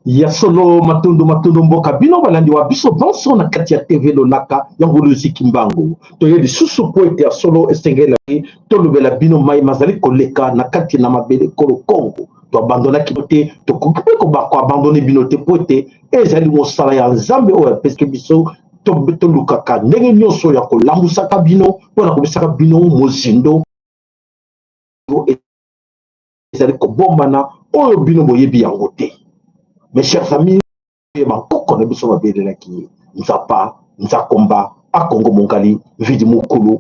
Ya solo, matondo matondo mboka bino balandi wa biso banso na kati ya TV Lolaka ya Nguluzi Kimbangu. Toye lisusu po ete ya solo esengelaki tolobela bino mai mazali koleka na kati na mabele kolo Kongo. Toabandonaki bino te, tokoki mpe koabandone bino te po ete ezali mosala ya Nzambe oyo apesaki biso. Tolukaka ndenge nyonso ya kolambusaka bino mpo na kobisaka bino mozindo ezali kobombana oyo bino boyebi yango te. Mes chers amis, bankoko na biso babelelaki ye Nzapa, Nzakomba, Akongo Mongali, Mvidi Mukulu,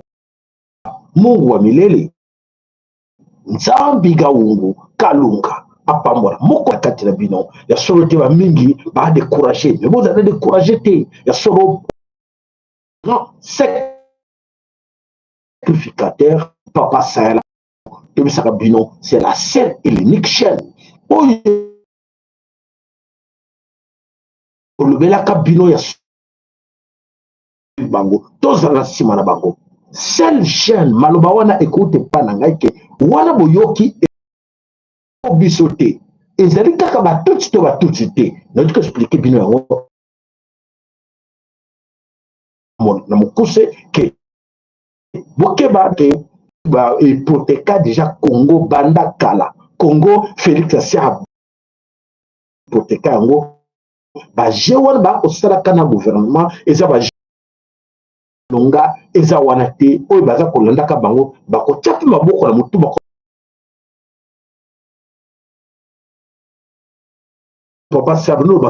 Mungu wa milele, Nzambi Gaungu, Kalunga apambola moko na kati na bino. Ya solo te, bamingi ba décourager, mais bozala décourager te. Ya solo, grand sacrificateur Papa Sayala toyebisaka bino, c'est la seule et l'unique chaîne oyo olobelaka bino ya bango, tozala na nsima na bango. Seule chaîne, maloba wana ekouta epa na ngai ke wana boyoki biso te, ezali kaka batutsi to batutsi te. Nayoki koexplike bino yango na mokuse ke bokeba ke ba hypotheka déjà Congo banda kala. Congo Félix asi hypotheka yango, ba jeu wana bakosalaka na gouvernement eza ba longa eza wana te. Oyo baza kolandaka bango bakotia mpe maboko na motu bako papa Sabno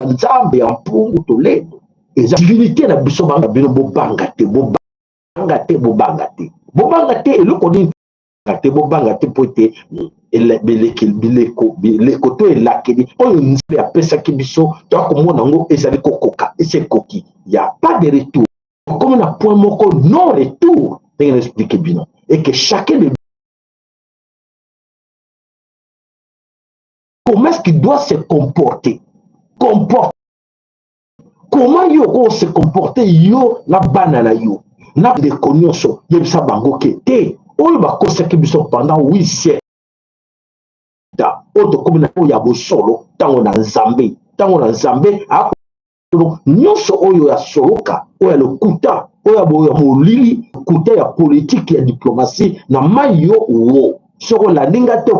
Nzambe ya mpungu tolendo eza divinité na biso. Banga bino, bobanga te, bobanga te, bobanga te, bobanga te. Eloko nini te bobanga te? Mpo ete bileko bileko to elakeli oyo Nzambe apesaki biso, toakomona yango ezali kokoka, esi ekoki, ya pas de retour. Okomi na point moko non retour, ndenge na explike bino, et que chacun de comment est-ce qu'il doit se comporter, comporte comment yo oko se comporter, yo na bana na yo na ndeko nyonso. Yebisa bango ke te, oyo bakosaki biso pendant 8 siècle, oyo tokomi na oyo ya bosolo. Ntango na Nzambe, ntango na Nzambe nyonso oyo ya soloka, oyo ya lokuta, oyo ya molili, lokuta ya politike, ya diplomatie na mai yo wo. Soki olandi nga te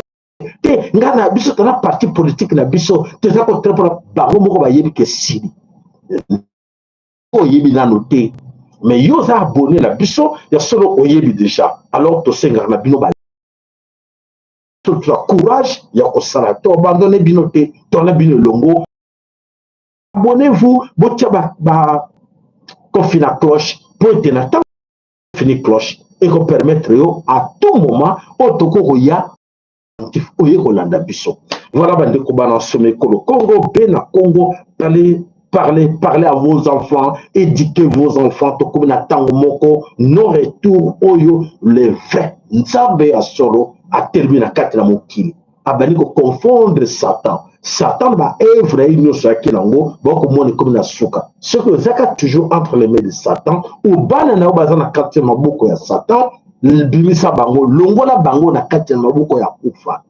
te, nga na biso tona parti politique na biso toza kotra mpona bango moko bayebi ke sili oyebi nano te, mais yo oza abonné na biso, ya solo oyebi déjà. Alors tosengaka na bino tozwa courage ya kosala, toabandonne bino te, tona bino elongo. Abonnez-vous, botia ba kofi na cloche, po ete na ntango fini cloche ekopermettre yo à tout moment oyo tokoki koya oye kolanda biso. Voilà, bandeko bana nsoma ekolo Congo mpe na Congo, parlez, parlez, parlez à vos enfants, éduquez vos enfants. Tokomi na ntango moko non retour oyo le vrai Nzambe ya solo atelemi na kati na mokili, abandi koconfondre Satan. Satan na baœuvre ye nyonso ayaki nango, bakomona ekomi na suka. Soki ozaka toujours entre les mains de Satan ou bana na yo baza na kati ya maboko ya Satan, bimisa bango, longola bango na kati ya maboko ya kufa.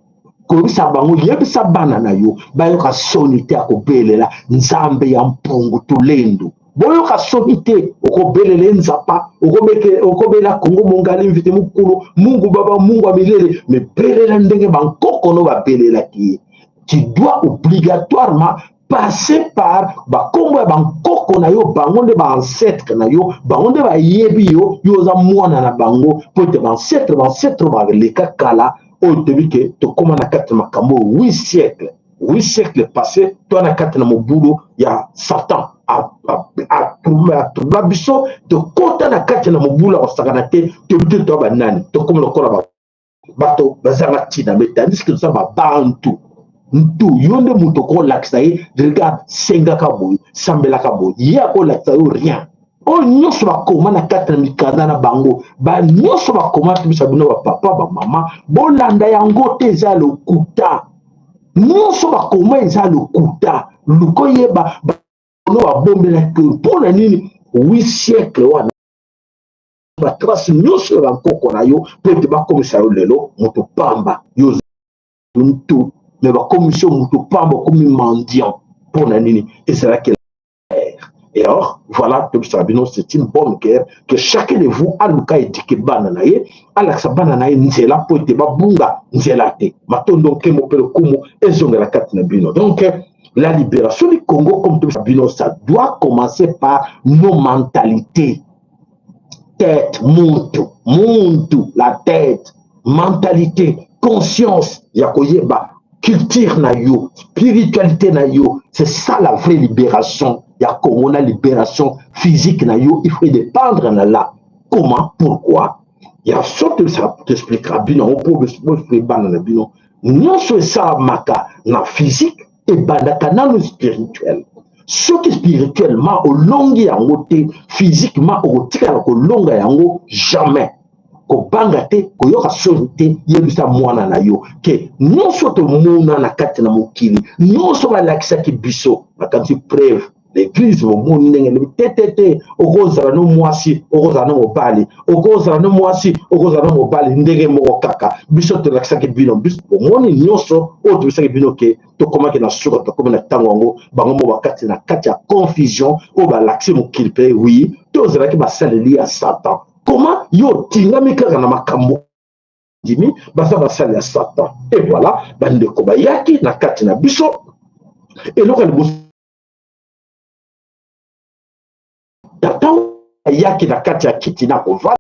Koyebisa bango, yebisa bana na yo bayoka soni te ya kobelela Nzambe ya mpungu tolendo. Boyoka soni te, okobelela ye nzapa, okobela Kongo mongali mvite mokolo, Mungu baba Mungu ya milele, mais belela ndenge bankoko no babelelaki ye. Tu dois obligatoirement passer par bakombo ya bankoko na yo, bango nde ba ancêtre na yo, bango nde bayebi yo, yo oza mwana na bango, mpo ete ba ancêtre, ba ancêtre baleka kala, oyo toyebi ke tokóma na kati ya makambo oyo 8 siècle, 8 siècle passé, to na kati na mobulu ya Satan atroubla biso, tokɔta na kati na mobulu ya kosakana te, toyebi te toya banani, tokóma lokola bato bazanga ntina, mais tandis que toza babantu ntu. Yo nde moto okolakisa ye, regarde, sengaka boye, sambelaka boye, ye akolakisa yo rien. Oyo nyonso bakoma na kati na mikanda na bango, banyonso bakoma, tobisa bino bapapa bamama, bolanda yango te, eza lokuta. Nyonso bakoma eza lokuta. Luka oyeba bano babombelaki mpo na nini 8 siècle wana, batrace nyonso ya bankoko na yo, mpo ete bakomisa yo lelo moto pamba. Yo ntu, mais bakomisi yo moto pamba, okomi mendiant. Mpo na nini ezalaki? Et or, voilà, c'est une bonne guerre que chacun de vous aluka éduquer bana na ye, alakisa bana na ye nzela po ete babunga nzela te. Matondo, nkembo mpe lokumu ezongela kati na bino. Donc, la libération du Congo, comme tout bino, ça doit commencer par nos mentalités. Tête, muntu, muntu, la tête, mentalité, conscience, ya koyeba, culture na yo, spiritualité na yo, c'est ça la vraie libération ya Congo. Na libération physique na yo, il faut dépendre na là. Comment, pourquoi? Ya sorte ça t'expliquera bino mpo bana na bino nyonso esalamaka na physique, ebandaka nano spirituel. Soki spirituellement olongi yango te, physiquement okotikala kolonga yango jamais. Kobanga te, koyoka soni te, yebisa mwana na yo ke nyonso tomona na kati na mokili, nyonso balakisaki biso, bakanisi preuve l'église, bomoni ndenge lobi te te te, okozala no mwasi, okozala no mobali, okozala no mwasi, okozala no mobali, ndenge moko kaka biso tolakisaki bino. Biso bomoni nyonso oyo tobisaki bino ke tokomaki na suka, tokomi na ntango yango, bango mo bakati na kati ya confusion oyo balakisi mokili. Mpe oui, tozalaki basaleli ya Satan. Comment yo otingami kaka na makambo ndimi baza basali ya Satan? Et voilà, bandeko bayaki na kati na biso. Eloko ya liboso, tata ayaki na kati ya kiti na kovanda,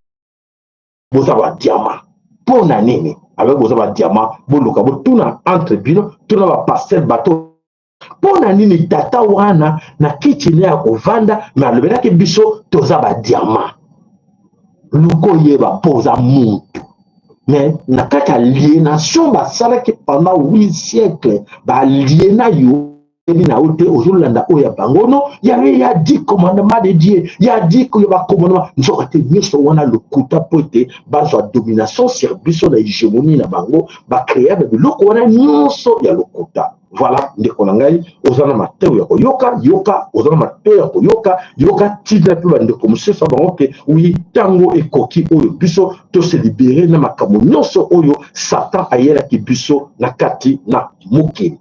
boza badiamant. Mpo na nini abe boza badiamant? Boluka botuna entre bino, tuna bapasteur bato, mpo na nini tata wana na kiti ne ya kovanda me alobelaki biso toza badiamant? Luka oyeba mpo oza mutu. Mais na kati ya aliénation basalaki pendant 8 siècle, baaliena yo, yebi na yo te, ozolanda oyo ya bango. No, yawe ya 10 commandement de Dieu, ya 10 ya bacommandement, nzoka te nyonso wana lokuta, mpo ete bazwa domination sur biso na hégémonie na bango, bacréa na biloko wana nyonso ya lokuta. Voilà, ndeko na ngai, oza na mateo ya koyoka, yoka. Oza na mateo ya koyoka, yoka. Ntina mpe bandeko mosusu ya bango ke oui, ntango ekoki oyo biso tose libérer na makambo nyonso oyo Satan ayelaki biso na kati na mokili.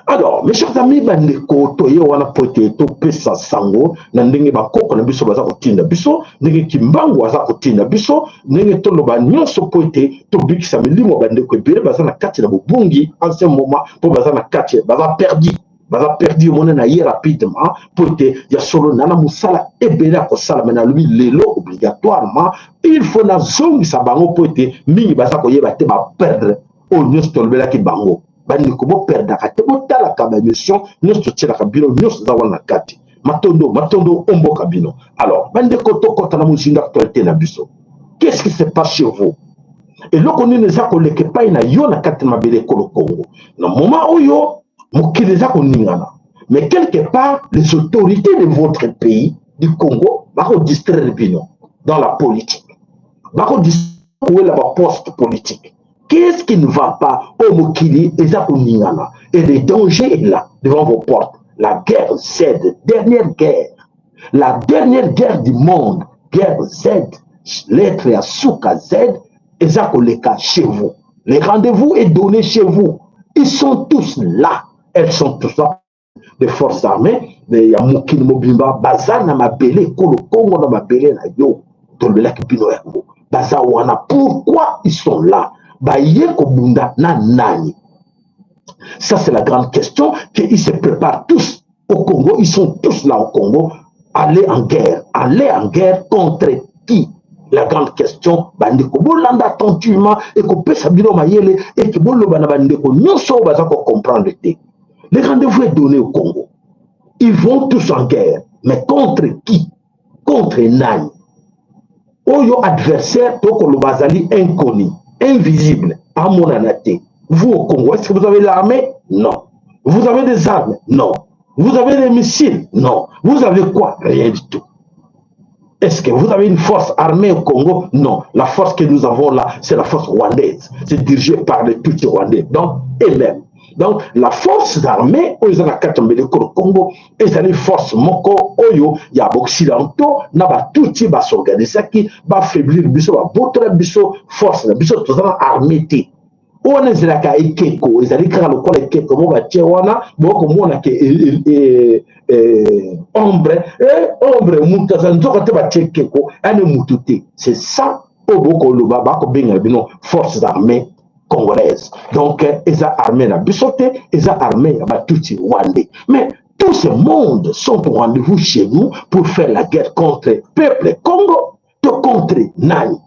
Alors, mes chers amis, bandeko, toye wana po ete topesa sango na ndenge bakoko na biso baza kotinda biso, ndenge Kimbangu aza kotinda biso, ndenge toloba nyonso po ete tobikisa milimo ya bandeko ebele baza na kati na bobungi en ce moment, mpo baza na kati, baza perdu, baza perdu. Omona na ye rapidement, po ete ya solo na mosala ebele ya kosala, me nalobi lelo obligatoirement il faut nazongisa bango, po ete mingi baza koyeba te, baperdre oyo nyonso tolobelaki bango. Bandeko, boperdaka te, botalaka baémission nyonso totielaka bino, nyonso eza wana na kati. Matondo, matondo omboka bino. Alors bandeko, tokɔta na mozinga actualité na biso. Qu'est-ce qui se passe chez vous? Eloko nini eza koleka epai na yo na kati na mabele ekolo Kongo na moment oyo mokili eza koningana? Mais quelque part, les autorités de votre pays du Congo bakodistraire bino dans la politique, bakodistraire baposte politique. Qu'est-ce qui ne va pas au mokili eza koningana et le danger est là devant vos portes? La guerre Z, dernière guerre, la dernière guerre du monde, guerre Z, lettre ya suka Z, eza koleka chez vous. Le rendez-vous est donné chez vous. Ils sont tous là, elles sont tous là. Des forces armées ya mokili mobimba baza na mabele ekolo Kongo, na mabele na yo. Tolobelaki bino yango. Baza wana, pourquoi ils sont là? Baye kobunda na nani? Ça, c'est la grande question, qu'ils se préparent tous au Congo. Ils sont tous là au Congo. Aller en guerre, aller en guerre contre qui? La grande question. Bandeko, bolanda attentivement, ekopesa bino mayele, eke boloba na bandeko nyonso oyo baza kocomprendre te. Le rendez-vous est donné au Congo. Ils vont tous en guerre, mais contre qui? Contre nani? Oyo adversaire tokoloba azali inconnu, invisible, amonana te. Vous, au Congo, est-ce que vous avez l'armée? Non. Vous avez des armes? Non. Vous avez des missiles? Non. Vous avez quoi? Rien du tout. Est-ce que vous avez une force armée au Congo? Non. La force que nous avons là, c'est la force rwandaise. C'est dirigé par les Tutsis rwandais. Donc, eux-mêmes. Donc, la force armée, oyo eza na kati ya mabele Congo, ezali force moko oyo ya baoccidentaux na batutsi basorganisaki bafaiblir biso, babotola biso force na biso. Toza na armée te. Oyo wana ezalaka ekeko, ezali kaka lokola ekeko moko batie wana. Bokomona ke ombre, ombre, mutu aza nzoka te. Batie ekeko ane mutu te. C'est ça oyo bokoloba bakobengela bino forces armées congolaise. Donc eza armée na biso te, eza armée ya batutsi rwandais. Mais tout ce monde sont au rendez-vous chez nous pour faire la guerre contre peuple Congo to contre nani?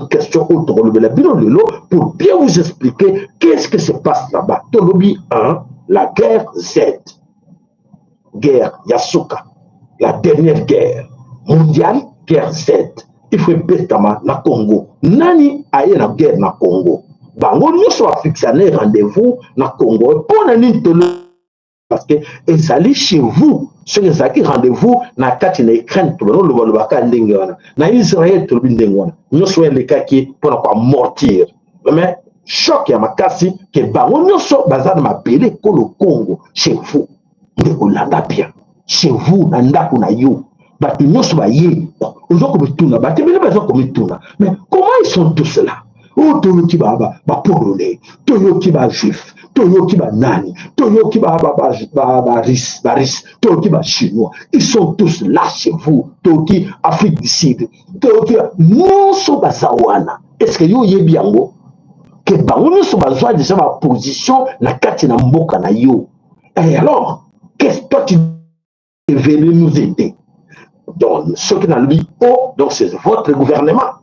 Question oyo tokolobela bino lelo pour bien vous expliquer qu'est-ce que se passe là-bas. Tolobi 1, la guerre Z, guerre ya suka, la dernière guerre mondiale, guerre Z, il faut ebetama na Congo. Nani aye na guerre na Congo? Bango nyonso bafixane rendez-vous na Congo mpo na nini? Tolo parce que ezali chez vous. Soki ezalaki rendez-vous na kati na Ukraine, tobana olobalobaka ndenge wana, na Israel tolobi ndenge wana, nyonso oyo elekaki mpona koamortir. Mais choc ya makasi ke bango nyonso baza na mabele ekolo Congo, chez vous. Nde kolanda bien, chez vous, na ndako na yo, bato nyonso baye. Oza komituna, bato ebele baza komituna: mais comment ils sont tous là? Oyo toyoki bapolonais, toyoki bajuif, toyoki banani, toyoki barusse, toyoki bachinois, ils sont tous là chez vous. Toyoki Afrique du Sud, toyoki nyonso baza wana. Est ce que yo oyebi yango ke bango nyonso bazwa déjà baposition na kati na mboka na yo? Et alors, qu'est-ce toi tu es venu nous aider? Donc ce qui nalobi oh, donc c'est votre gouvernement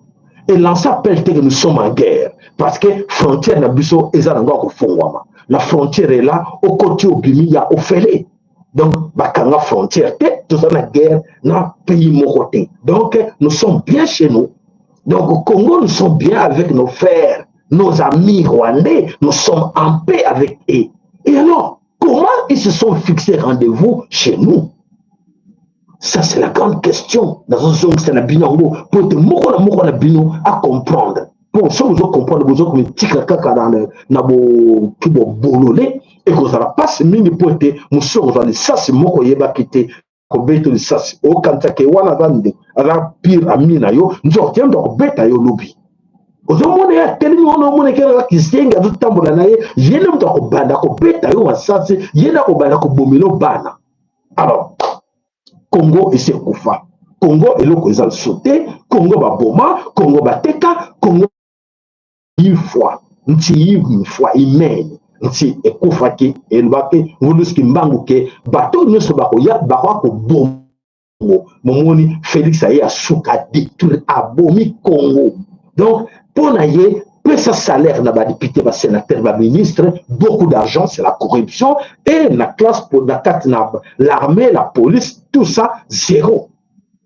et lancer appel te que nous sommes en guerre, parce que frontière na biso eza nango ya kofungwama. La frontière est là, okoti, obimi, ya ofele. Donc bakanga frontière te, toza na guerre na pays moko te. Donc nous sommes bien chez nous. Donc au Congo, nous sommes bien avec nos frères, nos amis rwandais. Nous sommes en paix avec eux. Et alors, comment ils se sont fixés rendez-vous chez nous? Ça, c'est la grande question. Nazozongisa na bino yango po ete moko na moko na bino acomprendre. Po soki ozocomprendre, bozokomitika kaka na boki bobolole, ekozala mpasi mingi, mpo ete mosusu akozwa lisasi moko oyebaki te, kobeta lisasi, okanisaka wana aza ndeko, aza pire ami na yo, nzoka te moto akobeta yo lobi. Ozomona ye atelemi wana, omona eke kaka kizengi azotambola na ye, ye nde moto akobanda kobeta yo masasi, ye nde akobanda kobomela bana. Alors Congo esi ekufa. Congo eloko eza lisusu te. Congo baboma, Congo bateka, Congo une fois nti une fois humaine nti ekufaki. Elobaki Mvuluzi Kimbangu ke bato nyonso bakoya, bakoya koboma. Momoni Félix aye asuka détruire, abomi Congo. Donc mpo na ye, pesa salaire na badéputé, basénateur, baministre, beaucoup d'argent, c'est la corruption. Et na classe, na kati na l'armée, la police, tout ça zéro.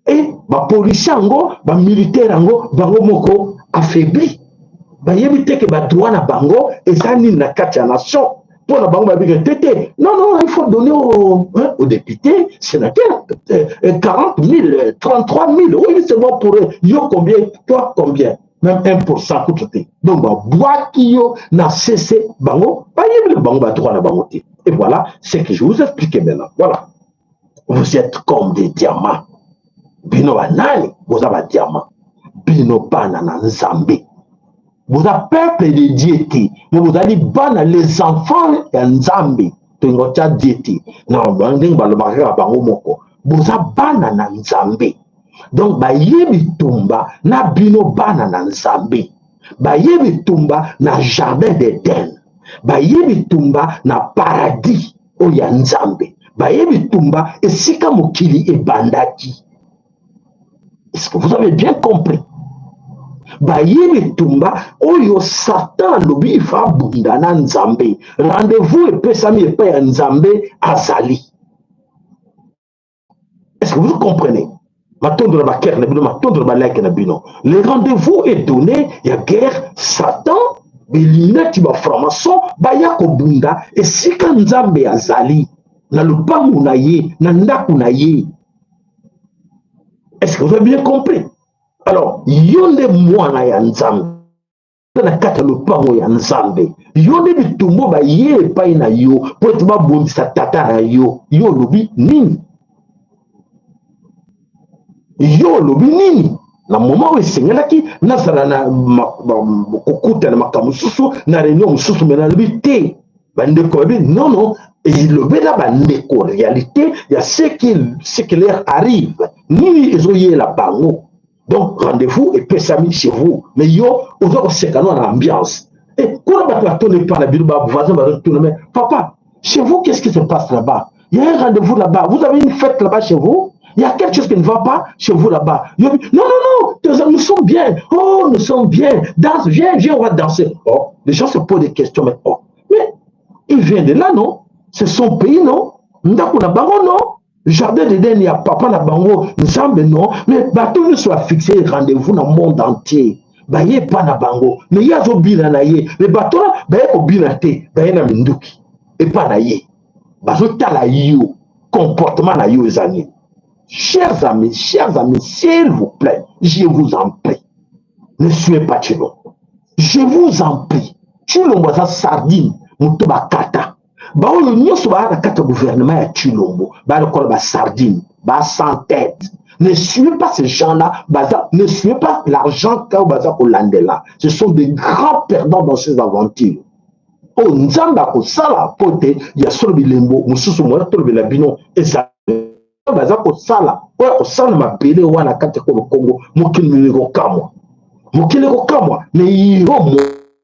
Et bapolicier yango, bamilitaire yango, bango moko affaibli, bayebi te ke badroit na bango eza nini na kati ya nation. Mpo na bango babiki te te, non non, il faut donner hein, aux députés, sénateurs 40 000, 33 000, oui, c'est bon pour eux. Yo combien? Toi combien? Même 1% kutu te. Donc babwaki yo na cc. Bango bayebi bango badroit na bango te. Et voilà ce que je vous explique maintenant. Voilà, vous êtes comme des diamants. Bino banani? Boza badiamant. Bino bana na Nzambe, boza peuple de Dieu te, mais bozali bana, les enfants ya Nzambe. Tolinga otya die te na ndenge balobaka kaka bango moko. Boza bana na Nzambe. Donc baye bitumba na bino bana na Nzambe. Baye bitumba na jardin d'Eden. Baye bitumba na paradis oyo ya Nzambe. Baye bitumba esika mokili ebandaki. Est-ce que vous avez bien compris? Baye bitumba oyo Satan alobi ifa abunda na Nzambe. Rendez-vous epesami epai ya Nzambe azali. Est-ce que vous comprenez? Matondo na ba cœur na bino, matondo na ba like na bino. Le rendez-vous est donné ya guerre Satan belinati ba franc-maçon baya kobunda esika Nzambe azali na lopango na ye, na ndako na ye. Est-ce que vous avez bien compris? Alors, yo nde mwana ya Nzambe na kati ya lopango ya Nzambe, yo nde bitumbo baye epai na yo mpo ete babundisa tata na yo. Yo olobi nini? Yo olobi nini? Na moment oyo esengelaki nazala na kokutana makambo mosusu na réunion mosusu, me nalobi te. Bandeko babi non non, elobela bandeko réalité ya ce qui leur arrive, nini ezoyela bango. Donc rendez-vous epesami chez vous, mais yo oza koseka no na ambiance. Et kuna bato batoni epa na bino, bavoisin bazotuna, mais papa, chez vous, qu'est-ce qui se passe là-bas? Il y a un rendez-vous là-bas, vous avez une fête là-bas chez vous, il y a quelque chose qui ne va pas chez vous là-bas. Non, non, non, nous sommes bien. Oh, nous sommes bien. Danse, viens, viens, on va danser. Oh, les gens se posent des questions, mais oh, mais il vient de là, non? C'est son pays, non? Ndako na bango, non? Jardin d'Eden ya papa na bango, Nzambe, non? Mais bato nyonso bafixe rendez-vous na monde entier. Baye pa na bango, mais ye azobina na ye. Mais bato wana baye kobina te, baye na minduki. Epa na ye. Bazotala yo, comportement na yo eza nini? Chers amis, s'il vous plaît, je vous en prie, ne suez pas Tshilombo. Je vous en prie. Tshilombo aza sardine, moto bakata. Baoyo nyonso baya na kati ya gouvernement ya Tshilombo, baya lokola ba sardine, ba sans tête. Ne suivez pas ces gens-là, baza, ne suivez pas l'argent oyo baza kolandela. Ce sont des grands perdants dans ces aventures. Oyo Nzambe akosala po te ya solo bilembo mosusu moya tolobela bino eza baza kosala oyo akosala mabele wana kati ya kolo Kongo, mokili ekokamwa, mokili ekokamwa. Me yo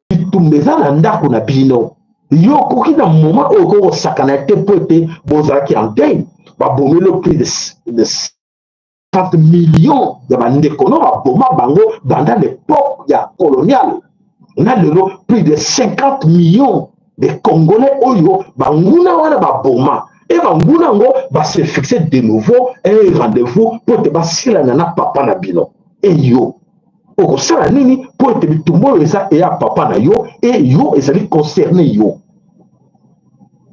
bitumba eza na ndako na bino, yo okoki na moment oyo okoki kosakana te po ete bozalaki en deuil, babomeli plus de 50 millions ya bandeko no baboma bango banda l'époque ya coloniale na lelo, plus de 50 millions de Congolais oyo banguna wana baboma. E banguna yango base fixe de nouveau un rendez-vous po ete basilana na papa na bino. E yo okosala nini po ete bitumba oyo eza eya papa na yo e yo ezali concerné yo?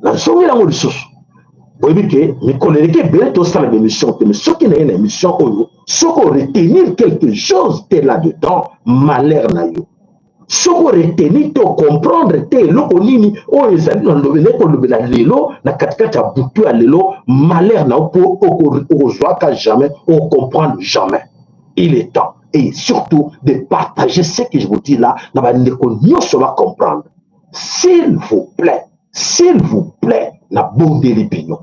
Nazongi yango lisusu, boyebi ke mikolo eleki ebele tosala baémission te, mais soki na ye na émission oyo, soki oretenir quelque chose te là-dedans, malheur na yo. Soki oretenir te, ocomprendre te eloko nini oyo ezali na kolobela lelo na katikati ya butu ya lelo, malheur na yo, mpo okozwaka jamais, ocomprendre jamais. Il est temps et surtout de partager ce que je vous dis là na bandeko nyonso bacomprendre. S'il vous plaît, s'il vous plaît, nabondeli bino,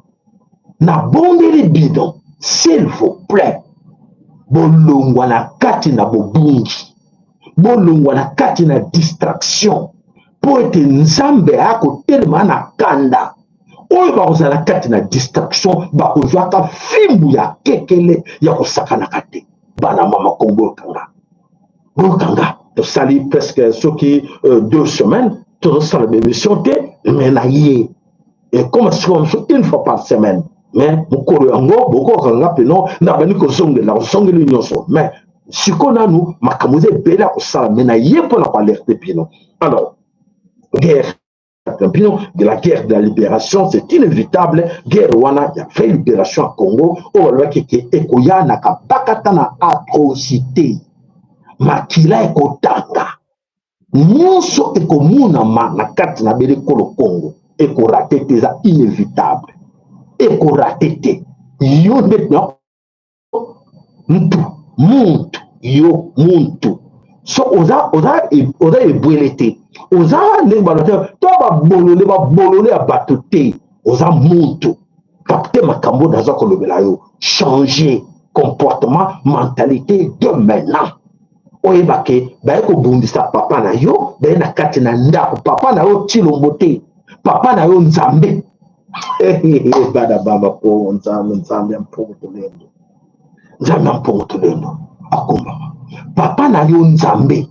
nabondeli bino, s'il vous plaît, bolongwa na kati na bobungi, bolongwa na kati na distraction, mpo ete Nzambe akotelema na kanda. Oyo bakozala kati na distraction bakozwaka fimbu ya kekele ya kosakanaka te. Bana mama Kongo, boyokanga, boyokanga. Tosali presque soki 2 semaines tozosala baémission te, mais na ye ekoma sikoyo mosusu une fois par semaine. Mais mokolo yango bokokanga peno na bandi kozongela, kozongeli nyonso. Mais sikoyo nanu makambo eza ebele ya kosala, mais na ye mpona koalerte bino. Alors, guerre bino de la guerre de la libération, c'est inévitable. Guerre wana ya vraie libération ya Congo oyo balobaki ke ekoya na kabakata na atrocité, makila ekotanga, nyonso ekomonama na kati na bele ekolo Congo, ekorater te, eza inévitable, ekorater te. Yo nde ntu muntu, yo muntu so oza oza oza ebwele te, oza ndenge baloba te, to babolole, babolole ya bato te. Oza mutu, capte makambo naza kolobela yo. Changer comportement, mentalité de maintenant. Oyeba ke baye kobundisa papa na yo, baye na kati na ndako papa na yo Tshilombo te, papa na yo Nzambe. Bana baba po Nzambe, Nzambe ya mpongo tolendo, Nzambe ya mpongo tolendo akombama. Papa na yo Nzambe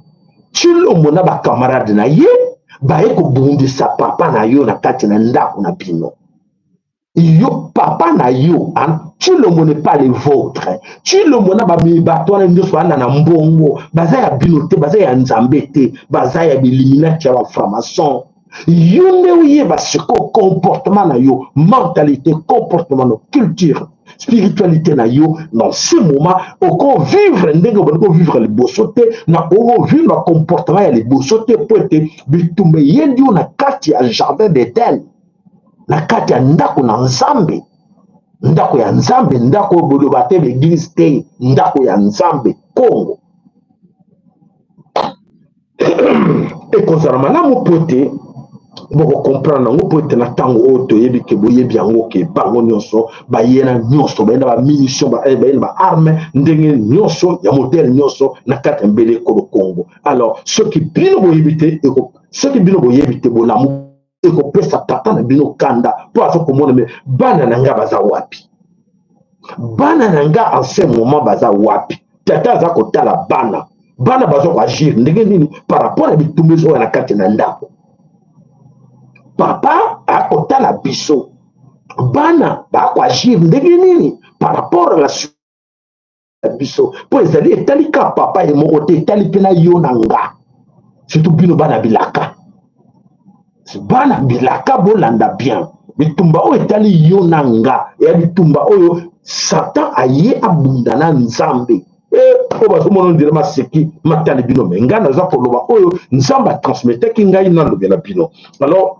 Tshilombo na ba camarade na ye baye kobundisa papa na yo na kati na ndako na bino. Yo papa na yo Tshilombo n'est pas le vôtre. Tshilombo na bato wana nyonso wana na mbongo baza ya bino te, baza ya Nzambe te, baza ya biliminati ya ba franc-maçon. Yo nde oyeba sikoyo comportement na yo, mentalité, comportement na culture, spiritualité na yo. Dans ce moment oko vivre ndenge obandi kovivre liboso te, na okovivre na comportement ya liboso te, po ete bitumba eyendi yo na kati ya jardin d'Eden, na kati ya ndako na Nzambe, ndako ya Nzambe, ndako oyo boloba te l'église te, ndako ya Nzambe Congo. Ekozala malamu po ete bokokomprendre yango, po ete na ntango oyo toyebi ke boyebi yango ke bango nyonso bayena nyonso, bayena ba munition, bayena ba arme ndenge nyonso ya modèle nyonso na kati ya mbele ekolo Congo. Alors soki bino boyebi te, soki bino boyebi te bolamu ekopesa tata na bino kanda, po aza komona me bana na nga baza wapi, bana na nga en ce moment baza wapi. Tata aza kotala bana, bana baza koagir ndenge nini par rapport na bitumba oyo na kati na ndako. Papa akotala biso bana bakoagir ndenge nini par rapport à la biso, po ezali etali ka papa ye moko te, etali mpe na yo na nga, surtout bino bana bilaka, bana bilaka bolanda bien bitumba oyo etali yo na nga, ya bitumba oyo Satan aye abunda na Nzambe. Oyo bazomona ndire maseki matali bino, me ngai naza koloba oyo Nzambe atransmetaki ngai nalobela bino. Alors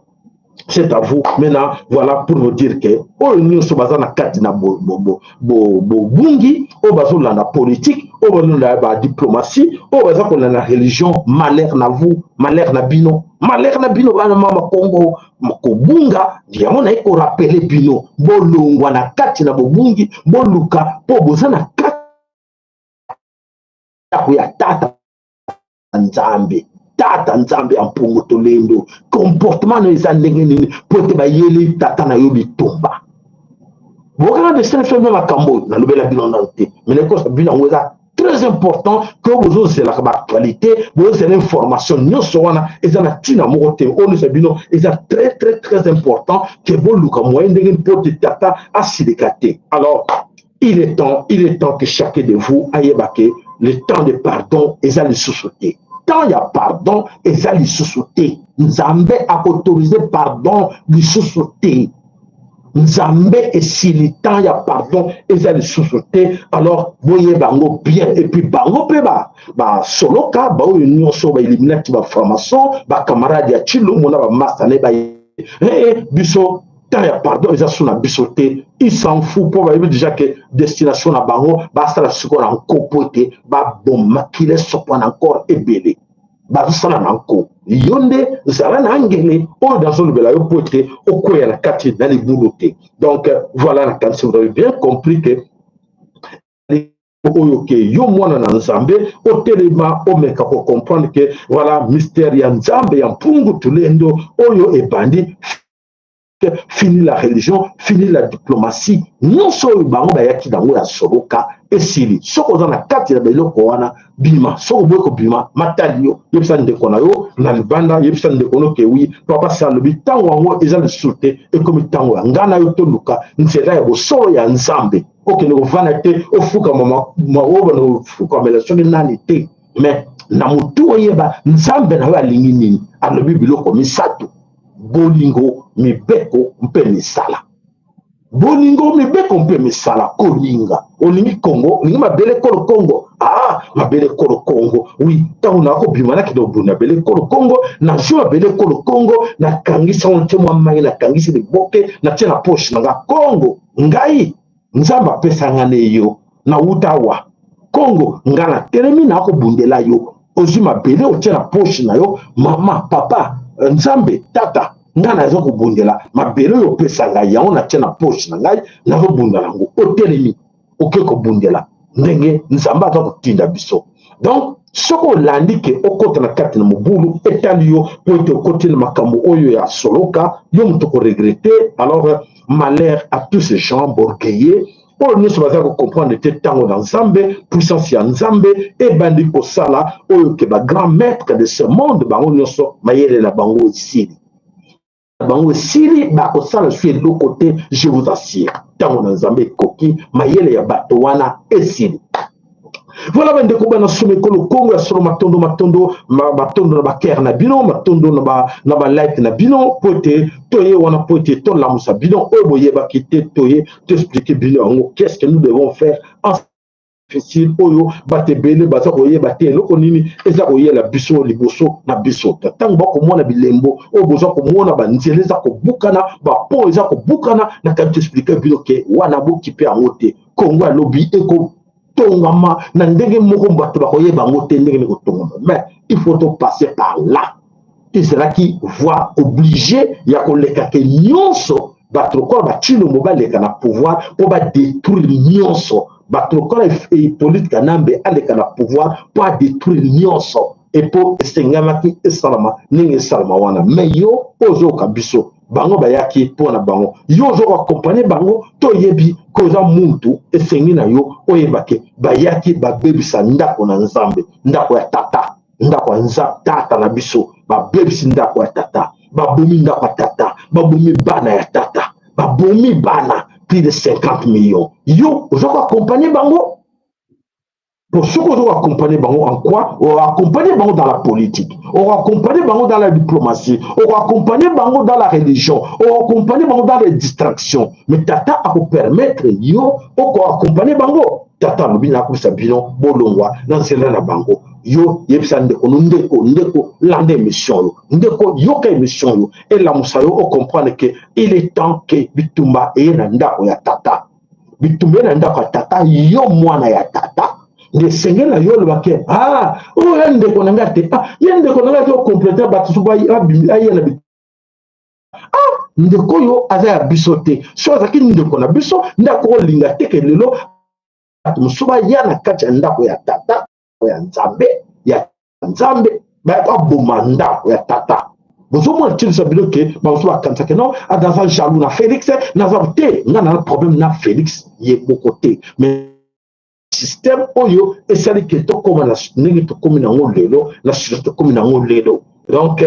c'est à vous maintenant, voilà pour vous dire que oyo nyonso baza na kati na bobungi, oyo bazolanda politique, oyo bazolanda ba diplomatie, oyo baza kolanda religion, malheur na vous, malheur na bino, malheur na bino bana mama Congo. Kobunga yango naye korapele bino, bolongwa na kati na bobungi, boluka po boza na kati ya tata Nzambe, tata Nzambe ya mpungu tolendo. Comportement no eza ndenge nini po ete bayeli tata na yo bitumba. Bokanga de sene feme makambo oyo nalobela bino nano te, mais nakosa bino yango eza très important que bozozelaka ba actualité, bozozela information nyonso wana eza na ntina moko te. Oyo nyonso bino eza très très très important que boluka moyen ndenge mpo te tata asilika te. Alors il est temps que chacun de vous ayeba ke le temps de pardon eza lisusu te. Temps ya pardon eza lisusu te. Nzambe akoautorize pardon lisusu te. Nzambe esili, temps ya pardon eza lisusu te. Alors boyeba yango bien. Et puis bango mpe basoloka baoyo nyonso baeliminaki ba franc-maçon, ba camarade ya Tshilombo na ba master na ye, ba biso temps ya pardon eza so na biso te. Il s'en fout, po bayebi déjà que destination na bango basala sikoyo na nko, po ete baboma makila esopana encore ebele, bazosala na nko. Yo nde zala na angele oyo nazolobela yo, po ete okwea na kati na libulu te. Donc voilà, nakanisi vous avez bien compris que oyo ke yo mwana na Nzambe otelema, omeka kocomprendre ke voilà mystère ya Nzambe ya mpungu tulendo oyo ebandi. Fini la religion, fini la diplomatie, nyonso oyo bango bayaki nango ya soloka esili. Soki oza na kati ya biloko wana, bima. Soki oboyi kobima, matali yo. Yebisa ndeko na yo na libanda, yebisa ndeko no ke wi papa si alobi ntango yango eza lisusu te, ekomi ntango ya ngai na yo toluka nzela ya bosolo ya Nzambe. Okende kovanda te, ofukama obanda kofukamela soki nani te, mais na motu oyeba Nzambe na yo alingi nini. Alobi biloko misato: bolingo, mibeko mpe misala. Bolingo, mibeko mpe misala. Kolinga, olingi Kongo, olingi mabele kolo Kongo. Ah, mabele kolo Kongo, oui. Ntango nakobima, nakende kobunda mabele kolo Kongo, nazwi mabele kolo Kongo, nakangisi yango, ntie mwa mai, nakangisi liboke, natie na poche na nga. Kongo ngai Nzambe apesa nga ne yo, nauta awa Kongo, nga natelemi, nakobundela yo. Ozwi mabele, otie na poche na yo, mama, papa, Nzambe tata. Ngai naza kobundela mabele oyo opesa ngai, yango natia na poche na ngai, nazobunda yango. Otelemi, oke kobundela ndenge Nzambe aza kotinda biso. Donc soki olandi ke okota na kati na mobulu, etali yo, po ete okoti na makambo oyo ya soloka, yo moto koregretter. Alors malheur à tous ces gens orgueilleux oyo nyonso baza kocomprendre te ntango na Nzambe, puissance ya Nzambe ebandi kosala, oyo ke bagrand maître de ce monde, bango nyonso mayele na bango esili, bango esili, bakosala su eloko te. Je vous assure, ntango na Nzambe ekoki, mayele ya bato wana esili. Voilà, bandeko bana soma ekolo Kongo ya solo, matondo, matondo, matondo na bacœur na bino, matondo na balike na bino, po ete toye wana po ete tolamusa bino oyo boyebaki te. Toye toexpliquer bino yango, qu'est ce que nous devons faire en difficile oyo bato ebele baza koyeba te eloko nini eza koyela biso liboso na biso. Ntango bakomona bilembo oyo boza komona, banzela eza kobukana, bapont eza kobukana, na kati toexpliquer bino ke wana bokipe yango te. Kongo alobi ekotongama na ndenge moko bato bakoyeba yango te ndenge nini ekotongama, mais il faut topasser par là. Ezalaki voie obligée ya koleka ke nyonso bato lokola baTshilombo baleka na pouvoir mpo badétruire nyonso, bato lokola Hippolyte Kanambe aleka na pouvoir mpo adétruire nyonso. Epo esengamaki esalama ndenge esalama wana. Mais yo oyo ozoyoka biso, bango bayaki mpo na bango, yo ozokoaccompagner bango, toyebi koza muntu esengi na yo oyeba ke bayaki babebisa ndako na Nzambe, ndako ya tata, ndako ya tata na biso. Babebisi ndako ya tata, babomi ndako ya tata, babomi bana ya tata, babomi bana plus de 50 millions. Yo oza koaccompagner bango po soki oza koaccompagner bango en quoi? Oaccompagner bango dans la politique, oaccompagner bango dans la diplomatie, oaccompagner bango dans la religion, oaccompagner bango dans les distractions, mais tata akopermettre yo okoaccompagner bango? Tata alobi nakobisa bino bolongwa na nzela na bango. Yo yebisa ndeko no, ndeko, ndeko, landa émission oyo, ndeko, yoka émission oyo, elamusa yo ocomprendre ke il est temps ke bitumba eye na ndako ya tata, bitumba eye na ndako ya tata. Yo mwana ya tata nde esengeli na yo olobaki: "Ah, oyo ya ndeko na ngai te, ah, ye ndeko na ngai te." Okomplete bato soki aye na, ah, ndeko oyo aza ya biso te. So azalaki ndeko na biso nde akokolinga te ke lelo bato mosusu baya na kati ya ndako ya tata, ya Nzambe, ya Nzambe, baboma ndako ya tata. Bozomona tilisa bino ke bamosusu bakanisaki non, naza jaloux na Félix. Naza te, nga na problème na Félix ye moko te, mais système oyo esali ke tokóma na ndenge tokómi nango lelo, na situation tokómi nango lelo. Donc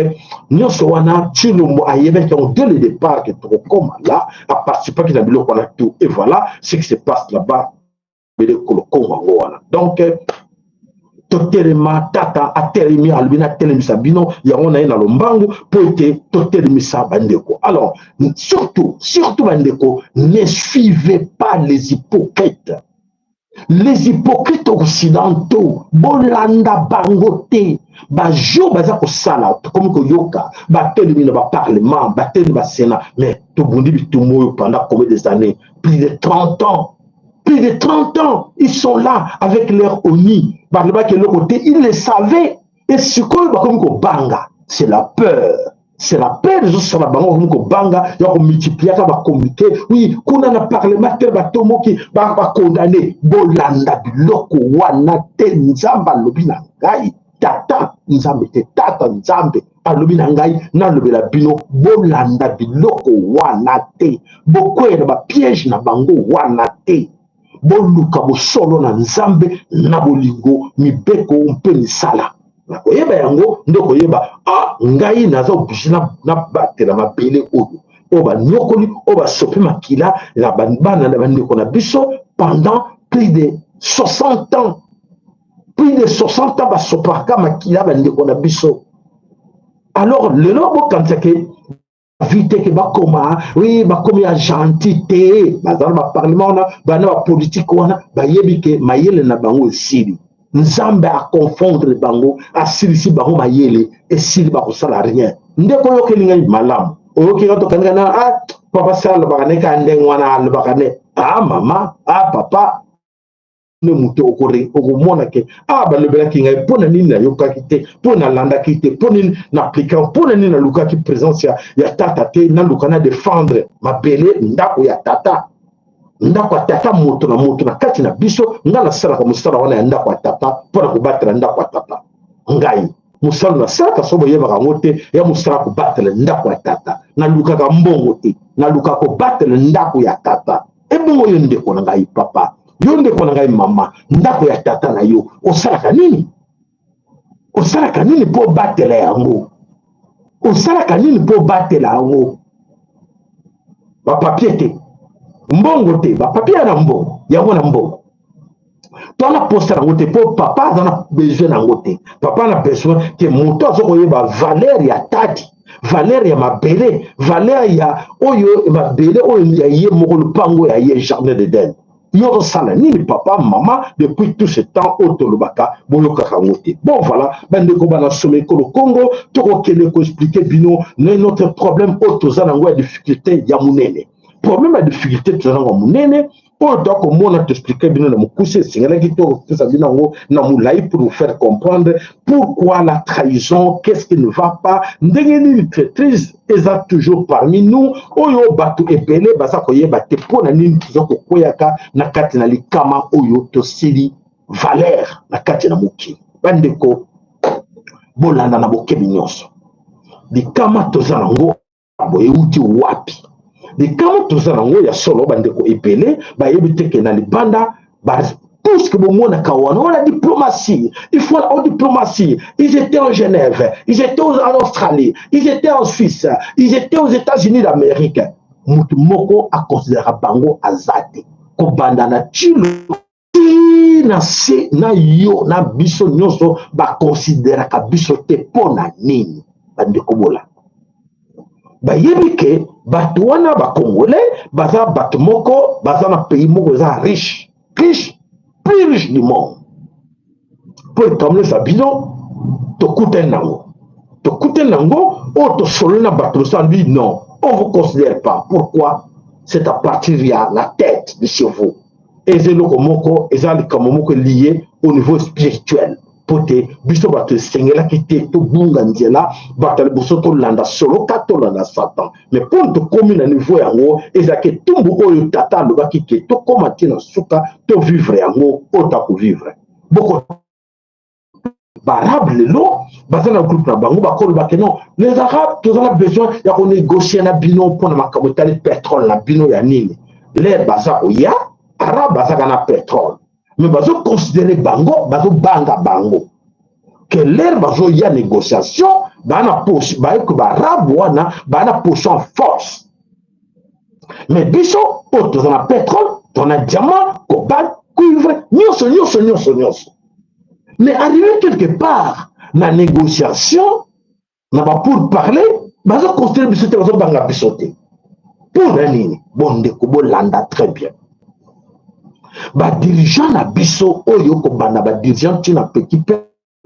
nyonso wana Tshilombo ayebaki yango dès le départ ke tokokóma là, aparticipaki na biloko wana tout. Et voilà ce qui se passe là-bas, bele kolokongo yango wana. Donc totelema, tata atelemi, alobi natelemisa bino yango na ye na lombangu mpo ete totelemisa bandeko. Alors surtout, surtout bandeko, ne suivez pas les hypocrites, les hypocrites occidentaux. Bolanda bango te. Bajour baza kosala, tokomi koyoka batelemi na baparlement, batelemi basénat, mais tobundi bitumba oyo pendant combien des années? Plus de 30 ans, plus de 30 ans, ils sont là avec leur ONU. Balobaki eloko te, ils le savaient. Et sikoyo bakomi kobanga, c'est la peur, c'est la peur ezosala bango, bakomi kobanga ya komultipliaka bacommuniqué. Oui, kuna na parlement te, batomoki, bacondamner. Bolanda biloko wana te. Nzambe alobi na ngai, tata Nzambe te, tata Nzambe alobi na ngai nalobela bino: bolanda biloko wana te, bokweyela bapiège na bango wana te. Boluka bosolo na Nzambe na bolingo, mibeko mpe misala. Na koyeba yango nde koyeba: ah, ngai naza obligé nabatela mabele oyo, oyo banyokoli, oyo basopi makila na bana na bandeko na biso pendant plus de 60 ans. Plus de 60 ans basopaka makila bandeko na biso. Alors lelo bokanisake vi te ke bakoma, oui, bakomi ya gentil te. Baza na baparlement wana, bana bapolitike wana, bayebi ke mayele na bango esili. Nzambe aconfondre bango, asilisi bango mayele, esili, bakosala rien. Ndeko, oyokeli ngai malamu, oyoki nga tokandika na, ah, papa sa alobaka ne kaka ndenge wana, alobaka ne, ah mama, ah papa. Nde moto okomona ke ah, balobelaki ngai, mpo na nini nayokaki te, mpo nalandaki te, mpo nini naaplika, mpo na nini nalukaki présence ya tata te, naluka na défendre mabele, ndako ya tata, ndako ya tata. Moto na moto na kati na biso, ngai nasalaka mosala wana ya ndako ya tata mpo na kobatela ndako ya tata. Ngai mosala nasalaka, so boyebaka yango te, ya mosala kobatela ndako ya tata. Nalukaka mbongo te, nalukaka kobatela ndako ya tata. Ebongo yo, ndeko na ngai papa, yo ndeko na ngai mama, ndako ya tata na yo, osalaka nini? Osalaka nini mpo obatela yango? Osalaka nini mpo obatela yango? Bapapier te, mbongo te, bapapier ya na mbongo yango na mbongo to na posa yango te, mpo papa aza na besoin yango te. Papa na besoin ke moto aza koyeba valeur ya tadi, valeur ya mabele, valeur ya oyo mabele oyo ya ye moko, lopango ya ye, jardin d'Eden. Yo ozosala nini, papa, mama, depuis tout ce temps oyo tolobaka, boyokaka yango te? Bon, voilà, bandeko bana solo ekolo Congo, tokokende koexpliquer bino na notre problème oyo toza nango ya difficulté ya monene. Problème ya difficulté toza nango ya monene oyo toakomona, toexpliquer bino na mokuse. Esengelaki topesa bino yango na molai pour vous faire comprendre pourquoi la trahison, qu'est-ce qui ne va pas, ndenge nini traîtrise eza toujours parmi nous, oyo bato ebele baza koyeba te mpo na nini toza kokweyaka na kati na likama oyo tosili valeur na kati na mokili. Bandeko, bolanda na bokebi nyonso. Likama toza nango boye euti wapi? Likama toza nango ya solo, bandeko ebele bayebi te ke na libanda, tout ce que bomonaka wana wana diplomatie, il faut la diplomatie. Ils étaient en Genève, ils étaient en Australie, ils étaient en Suisse, ils étaient aux États-Unis d'Amérique. Motu moko aconsidéraka bango aza te. Kobanda na tilo ti na se na yo na biso nyonso, bakonsideraka biso te. Mpo na nini, bandeko? Bolanda, bayebi ke bato wana bacongolais baza bato moko baza na pays moko eza riche, riche, plus riche du monde. Mpo likambo nyonso ya bino tokutani nango, tokutani nango oyo tosololi na bato mosusu, alobi non, on vous considère pas. Pourquoi? C'est à partir ya la tête de chez vous. Eza eloko moko, eza likambo moko lié au niveau spirituel, mpo te biso bato esengelaki te tobunga nzela, bato ya liboso tolanda soloka, tolanda Satan. Mais mpo tokómi na niveau yango, ezalaki etumbu oyo tata alobaki ke tokóma ti na suka, tovivre yango oyo takovivre. Boko baarabe lelo baza na groupe na bango, bakoloba ke non, les Arabes, toza na besoin ya konégocier na bino mpona makambo etali pétrole na bino ya nini. L'heure baza koya, Arabe bazaka na pétrole, mais bazoconsidérer bango, bazobanga bango ke l'heure bazoya négociation, baa na bayebi ke baarabe wana baa na position force. Mais biso oyo toza na pétrole, toza na diamant, cobalt, cuivre, nyonso, nyonso, nyonso, nyonso, mais arrivé quelque part na négociation, na bapourparlers, bazoconsidérer biso te, bazobanga biso te. Mpo na nini? Bondeko, bolanda très bien. Badirigeant na biso oyo, kobanda badirigeant ntina petit pe,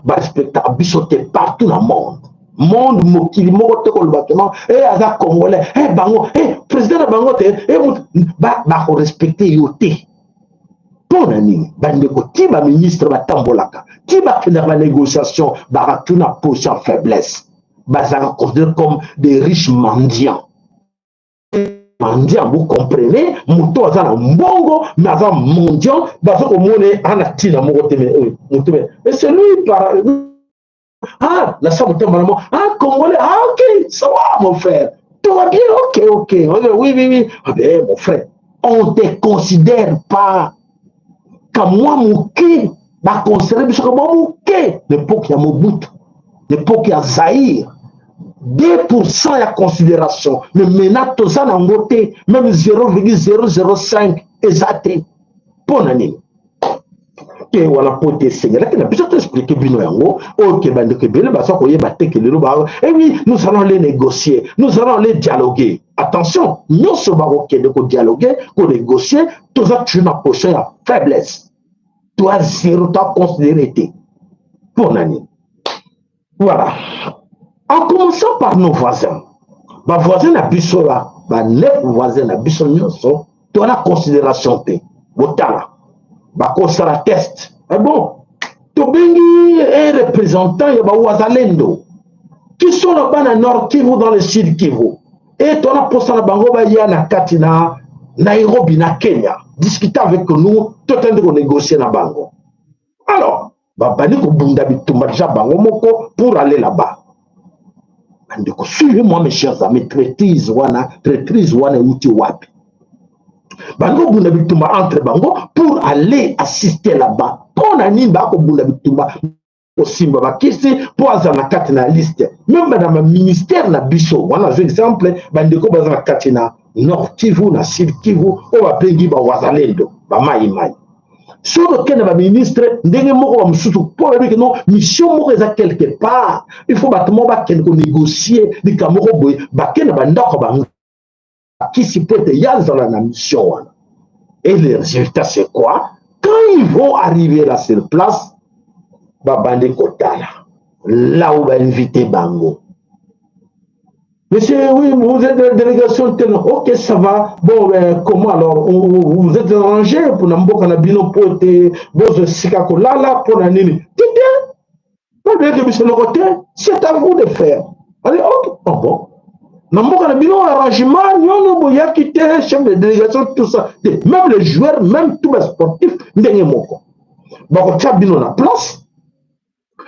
barespectaka biso te partout na monde. Monde, mokili moko te koloba ke non, e aza Congolais, e bango, e président na bango te, e bakorespecter yo te. Mpo na nini, bandeko? Ti baministre batambolaka, ti bakendaka banégociation, bakatuna position faiblesse, bazalaka considéré comme des riches mendiants. Mendiant, vous comprenez? Moto aza na mbongo mais aza mendiant, baza komona ana ntina moko te. Mais oyo moto, mais c'est lui par ah na sa motema na mo, ah, Congolais, ah ok, ça va mon frère, tout va bien, ok, oui, ah ben mon frère, on te considère pas. Kamwa moke baconsidérer biso, kamwa moke. L'époque ya Mobutu, l'époque ya Zaïre, 2% ya considération, mais maintenant toza nango te, même 0,005 eza te. Mpo na nini te wana? Mpo te esengelaki na biso toexpliquer bino yango oyo ke bandeko ebele baza koyeba te ke lelo ba eh oui, nous allons les négocier, nous allons les dialoguer. Attention, nyonso bakokende kodialoguer, konégocier, toza toujours na position ya faiblesse, toa zéro, toa considéré te. Mpo na nini? Voilà, en commençant par nos voisins, bavoisin na biso, ba neuf voisin na biso nyonso, toa na considération te. Botala. Bakosala test. Ah bon, tobengi un représentant ya bawazalendo qui sont là-bas na Nord Kivu, dans le Sud Kivu, et tona posa na bango baya na kati na Nairobi, na Kenya, discuter avec nous, totandi konégocier na bango. Alors babandi kobunda bitumba déjà bango moko pour aller là-bas. Bandeko, suivez-moi, mes chers amis. Traîtrise wana, traîtrise wana euti wapi? Bandi kobunda bitumba entre bango pour aller assister là-bas. Mpo na nini bakobunda bitumba? Kosimba bakisi mpo aza na kati na liste, même na baministère na biso wana. Azwa exemple, bandeko baza na kati na Nord Kivu, na Sud Kivu, oyo babengi bawazalendo, bamaimai. Soki okende baministre ndenge moko, bamosusu mpo bayebi ke non, mission moko eza quelque part, il faut bato moko bakende konégocier likambo moko boye, bakende bandako bango bakisi mpo ete ya azala na mission wana. Et le résultat, c'est quoi? Quand ils vont arriver là sur place, babandi kotala là où bainvite bango: «Monsieur, oui, vous êtes de la délégation telle. Ok, ça va. Bon, ben, comment alors? Vous êtes arrangé pour na mboka na bino po ete bozo sika kolala po na nini?» Tite, pas biso loko te, c'est à vous de faire. Allez, ok, oh, bon. Na mboka na bino arrangement nyonso boyaki te, chef de délégation, tout ça. Même les joueurs, même tous les sportifs, ndenge moko. Bakotia bino na place.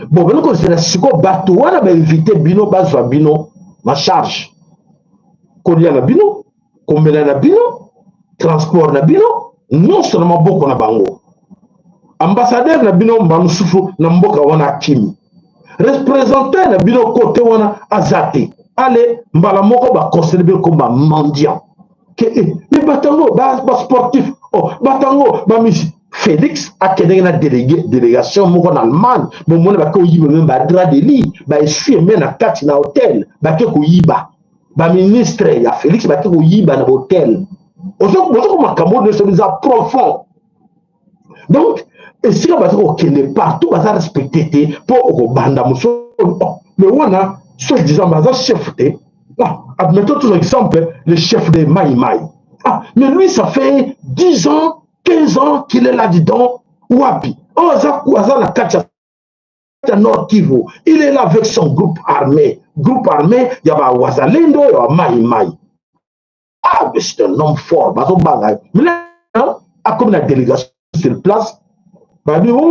Bon, bino kozela sikoyo bato wana bainvite bino, bazwa bino na charge, kolia na bino, komela na bino, transport na bino, nyonso na maboko na bango. Ambassadeur na bino mba mosusu na mboka wana akimi, représentant na bino kote wana aza te. Ale mbala moko baconsidérer bino comme bamendiant ke eh, mais bato yango basportif, oh, bato yango bamisi. Félix akendeki na délégation moko na Allemagne, bomoni bake koyiba même badraps de lit, baessuie même na kati na hotel. Bake koyiba, baministre ya Félix bake koyiba na hotel. Ozoko makambo nyonso eza profond. Donc esika baza kokende partout, baza respecté te. Mpo okobanda mosusu, oh, mais wana soit disant baza chef te. Ah, admettons tout exemple, le chef de Maï Maï. Ah, mais lui, ça fait 10 ans, 15 ans qu'il est là-dedans. Wapi? Oh, aza, aza na kati ya Nord Kivu. Il est là avec son groupe armé. Groupe armé, il y a Wazalendo, il y a Maï Maï. Ah, mais c'est un homme fort. Bazo banga. Mais là, a comme la délégation sur place, bah, dit, oui,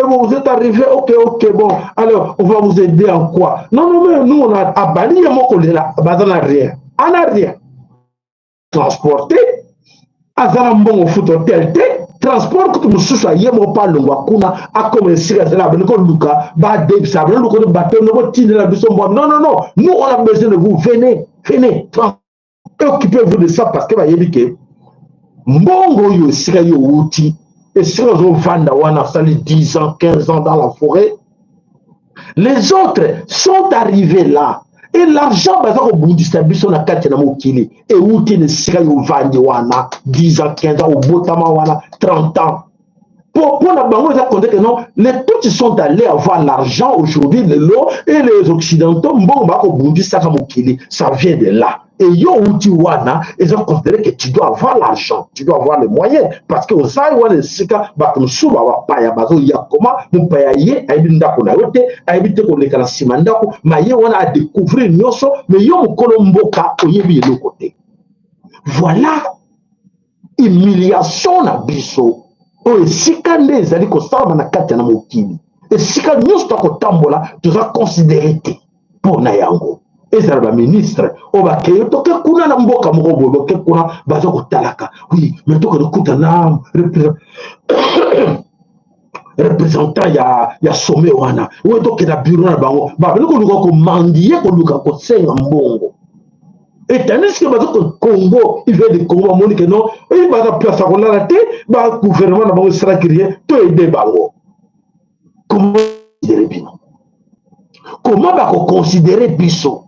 vous êtes arrivé, ok, bon, alors, on va vous aider en quoi? Non, non, mais nous, on a abali, il y a rien. On n'a rien. Transporté, aza na mbongo futa hotel te, transport kutu mosusu aye moko mpo alongwa kuna akoma esika ezala, abandi koluka badebisa, abandi luka bato botindela biso mbwa. Non, non, non, nous, on a besoin de vous, venez, venez, occupez-vous de ça, parce que bayebi ke mbongo oyo esika yo outi, esika ozovanda wana, asali 10 ans, 15 ans dans la forêt, les autres sont arrivés là et l'argent baza kobundisa biso na kati na mokili euti na esika yo ovandi wana 10 ans, 15 ans, obotama wana 30 ans. Mpo na bango eza compte que non, les tous sont allés avoir l'argent aujourd'hui lelo et les Occidentaux, mbongo bakobundisaka mokili, ça vient de là. Et yo outi wana, eza considéré que tu dois avoir l'argent, tu dois avoir les moyens, parce que ozali wana esika bato mosusu bapaya bazoya. Koma mopaya ye ayebi ndako na yo te, ayebi te koleka na nsima ndako, ma ye wana adécouvrir nyonso, mais yo mokolo mboka oyebi eloko te. Voilà humiliation na biso oyo esika nde ezali kosalama na kati ya na mokili. Esika nyonso tokotambola, toza considéré te. Mpo na yango, ezala baministre oyo bakeye, toke kuna na mboka moko boye, boke kuna, baza kotalaka: «Oui, mais tokende kuta na représentant ya sommet wana oyo, tokende na bureau na bango.» Babandi koluka komendier, koluka kosenga mbongo, et tandis que baza Congo, il vient de Congo, bamoni ke non, oyo baza place ya kolala te, bagouvernement na bango esalaki rien to aider bango. Comment considérer bino? Comment bakoconsidérer biso?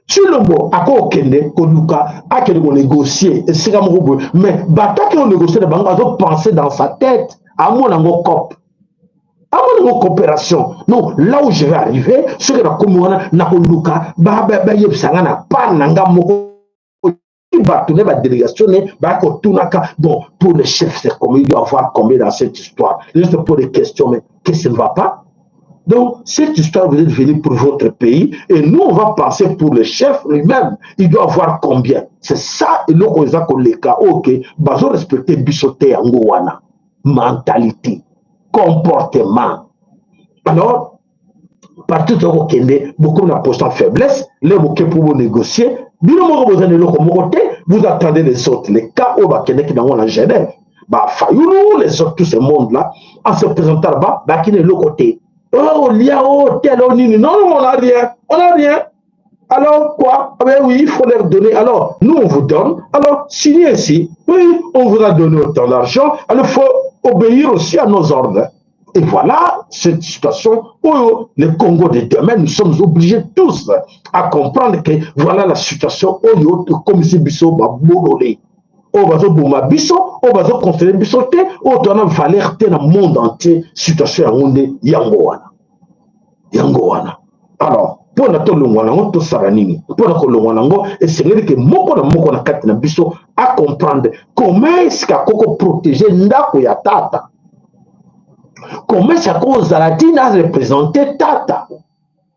Tshilombo akokende koluka, akende konégocier esika moko boye, mais bato ake konégocier na bango, azopenser dans sa tête, amona yango coop, amona yango coopération. Non, là où je vais arriver, soki nakomi wana, nakoluka bayebisa nga na part na nga moko. Bato ne badélégation ne baya kotunaka: bon, pour le chef, c'est combien? Il doit avoir combien dans cette histoire? Les gens se posent des questions, mais qu'est-ce qui ne va pas? Donc, cette histoire, vous êtes venu pour votre pays et nous, on va penser pour le chef lui-même. Il doit avoir combien? C'est ça, eloko eza koleka. Ok, bazo respecter biso te, yango wana. Mentalité, comportement. Alors, partout tokokende, bokomi na position faiblesse, le boke mpo bonégocier, bino moko boza na eloko moko te, vous attendez les autres. Les cas oyo bakendeki nango na Genève, bafayulu, les autres, tout ce monde là, en se présentant là-bas, bakini eloko te. Oh, lia, oh, tel, oh, nini. Non, non, on n'a rien. On n'a rien. Alors quoi? Ah ben oui, il faut leur donner. Alors, nous, on vous donne. Alors, signez ici. Oui, on vous a donné autant d'argent. Alors, il faut obéir aussi à nos ordres. Et voilà cette situation où le Congo de demain, nous sommes obligés tous à comprendre que voilà la situation où, comme si biso babolole, oyo bazoboma biso, oyo bazoconsidérer biso te, oyo toza na valeur te na monde entier. Situation yango nde yango wana, yango wana. Alors, mpo na tolongwa nango, tosala nini? Mpo na kolongwa nango, esengeli ke moko na moko na kati na biso acomprendre comment est-ce akoki koprotéger ndako ya tata, comment est-ce akozala ntina areprésenter tata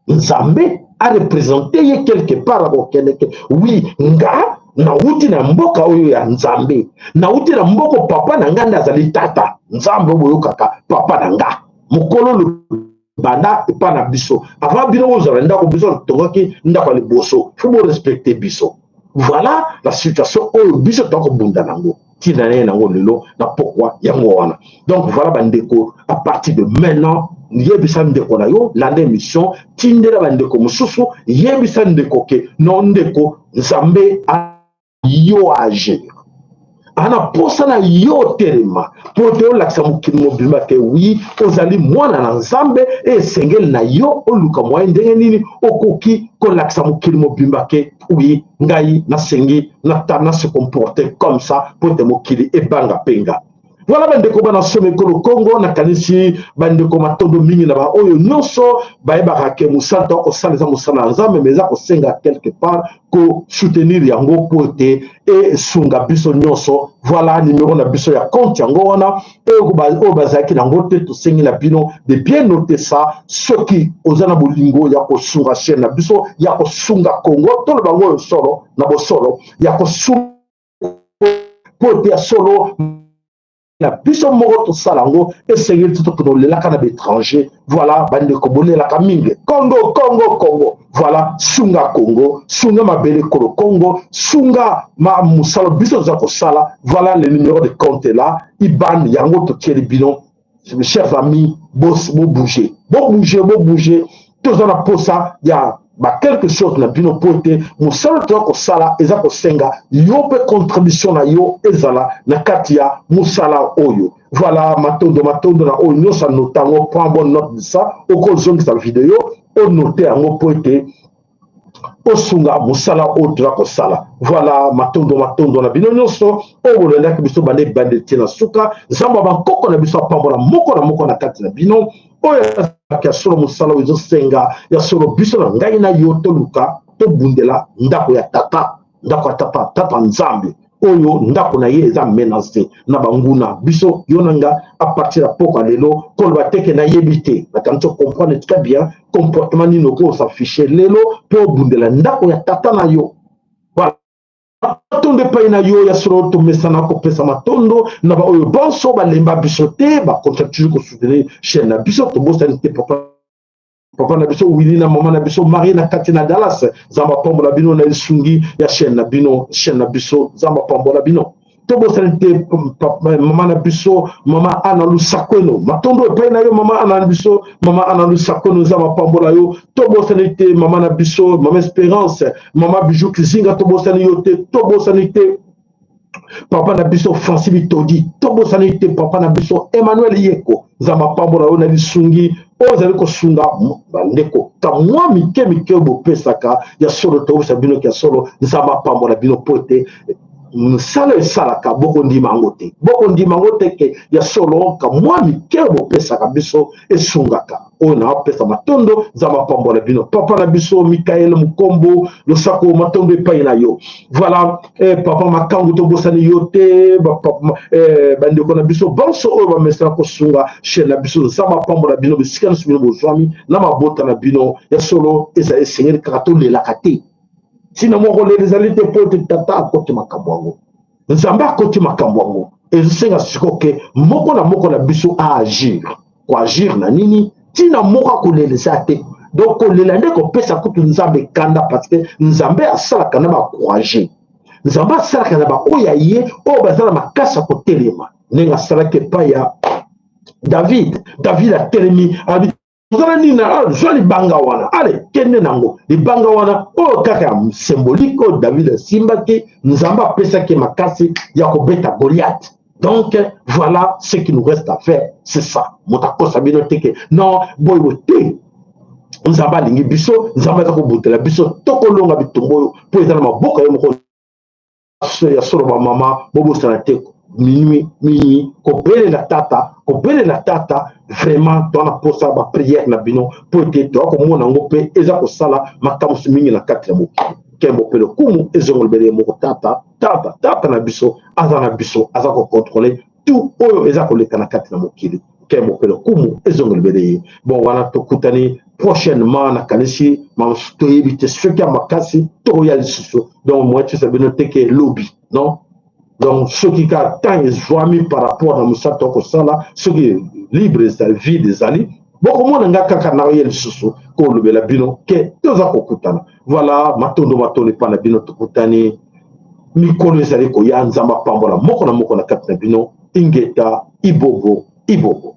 Nzambe, areprésenter ye quelque part. Akokendeke: oui, nga nauti na mboka oyo ya Nzambe, nauti na mboka papa na nga nde azali tata Nzambe. Oyo boyokaka papa na nga mokolo banda epa na biso, avant bino bozala ndako, biso totongaki ndako ya liboso, faut borespecter biso. Voilà la situation oyo biso tokobunda nango, ntina na ye nango lelo na pokwa yango wana. Donc voilà, bandeko, à partir de maintenant, yebisa ndeko na yo, landa émission, tindela bandeko mosusu, yebisa ndeko ke non, ndeko, Nzambe yo agir ana posa na yo telema mpo te olakisa mokili mobimba ke oui, ozali mwana na Nzambe. E esengeli na yo oluka moyen ndenge nini okoki kolakisa mokili mobimba ke oui, ngai nasengi na se comporter comme ça mpo ete mokili ebanga mpenga. Voilà, bandeko bana somo ekolo Kongo, nakanisi bandeko, matondo mingi na baoyo nyonso bayebaka ke mosala to kosala eza mosala ya Nzambe, mais eza kosenga quelque part kosoutenir yango mpo ete esunga biso nyonso. Voilà numéro na biso ya compte, yango wana. Oyo bazalaki nango te, tosengi na bino de bien noter ça. Soki oza na bolingo ya kosunga chaîne na biso, ya kosunga Congo, toloba yango oyo solo na bosolo, ya kosunga mpo ete ya solo na biso moko tosala yango, esengeli te tokende olelaka na baétranger. Voilà, bandeko bolelaka mingi Congo, Congo, Congo. Voilà, sunga Congo, sunga mabele kolo Congo, sunga ma mosala biso toza kosala. Voilà le numéro de compte là, IBAN yango totieli bino. Chers amis, bobouge, bobouge, bobouge. Toza na posa ya ba quelque chose na bino mpo ete mosala toza kosala eza kosenga yo mpe contribution na yo ezala na kati ya mosala oyo. Voilà, matondo, matondo na oyo nyonso anote yango. Prends bonne note de ça. Okozongisa video, onote yango mpo ete osunga mosala oyo toza kosala. Voilà, matondo, matondo na bino nyonso oyo bolandaki biso banda ebandeli tie na suka. Nzambe ya bankoko na biso apambola moko na moko na kati na bino oyo azalaka ya solo. Mosala oyo ezosenga ya solo biso na ngai na yo toluka tobundela ndako ya tata, ndako ya tata, tata Nzambe oyo ndako na ye eza menacé na banguna. Biso, yo na nga, à partir ya pokwa lelo, koloba teke nayebi te, nakanisi comprendre très bien comportement nini okoki kos'afficher lelo mpo obundela ndako ya tata na yo. Voilà, matondo epai na yo. Ya solo, tomesana kopesa matondo na baoyo bonso balemba biso te, bacontinue toujours kosoutenir chaîne na biso. Tobosani te papa, papa na biso Wili na mama na biso Marie na kati na Dallas. Nzambe apambola bino na lisungi ya chaîne na bino, chaîne na biso. Nzambe apambola bino. Tobosani te mama na biso, mama Ana Lusakweno. Matondo epai na yo, mama Ana na biso, mama Ana Lusakweno. Nzambe apambola yo. Tobosani te mama na biso, mama Espérance, mama Bijou Kizinga. Tobosani yo te. Tobosani te papa na biso Francis Bitodi. Tobosani te papa na biso Emmanuel Yeko. Nzambe apambola yo na lisungi oyo ozali kosunga bandeko ka mwa mike mike oyo bopesaka. Ya solo, tobisa bino ya solo, Nzambe apambola bino mpo ete Mosala esalaka, bokondima yango te, bokondima yango te ke ya solo ka mwa mike bopesaka biso esungaka. Oyo naopesa matondo, Nzambe apambola bino. Papa na biso Mikael Mukombo, losako, matondo epai na yo. Voilà, papa Makangu, tobosani yo te. Bandeko na biso banso oyo bamesana kosunga chaîne na biso, Nzambe apambola bino bisika nyonso bino bozwami na mabota na bino. Ya solo, ezali esengeli kaka tolelaka te. Ntina moko lela ezali te, mpo ete tata akoti makambo yango, Nzambe akoti makambo yango. Ezosenga sikoyo ke moko na moko na biso aagir. Koagir na nini? Ntina moko akolela eza te. Donc kolela nde kopesa kutu Nzambe kanda, parce que Nzambe asalaka na bacourage, Nzambe asalaka na baoyo ya ye oyo baza na makasi ya kotelema, ndenge asalaki epai ya David. David atelemi, abi: "Tozala nini? Zwa libanga wana, ale kende nango." Libanga wana oyo kaka ya symbolique oyo David asimbaki, Nzambe apesaki makasi ya kobeta Goliath. Donc voilà ce qui nous reste à faire, c'est ça. Moto akosa bino te ke non, boye te. Nzambe alingi biso, Nzambe aza kobutela biso. Tokolonga bitumba oyo mpo eza na maboko ye moko. Ya solo, bamama, bobosana te minuit minuit kobelela tata, kobelela tata. Vraiment, toza na posa baprière na bino, mpo ete toya komona yango mpe eza kosala makambo mingi na kati ya mokili. Nkembo mpe lokumu ezongo libele ye moko tata. Tata, tata na biso aza na biso, aza kocontrôler tout oyo eza koleka na kati na mokili. Nkembo mpe lokumu ezongo libele ye. Bon, wana tokutani prochainement. Nakanisi toyebi te soki ya makasi tokoya lisusu. Donc moye tosa bino te ke lobi, non. Donc soki kaka temps ezwami par rapport na mosala tokosala, soki libre ezali, vide ezali, bokomona nga kaka na ye lisusu kolobela bino ke toza kokutana. Voilà, matondo, matondo epai na bino. Tokutani mikolo ezali koya. Nzambe apambola moko na moko na kati na bino. Ingeta, ibobo, ibobo.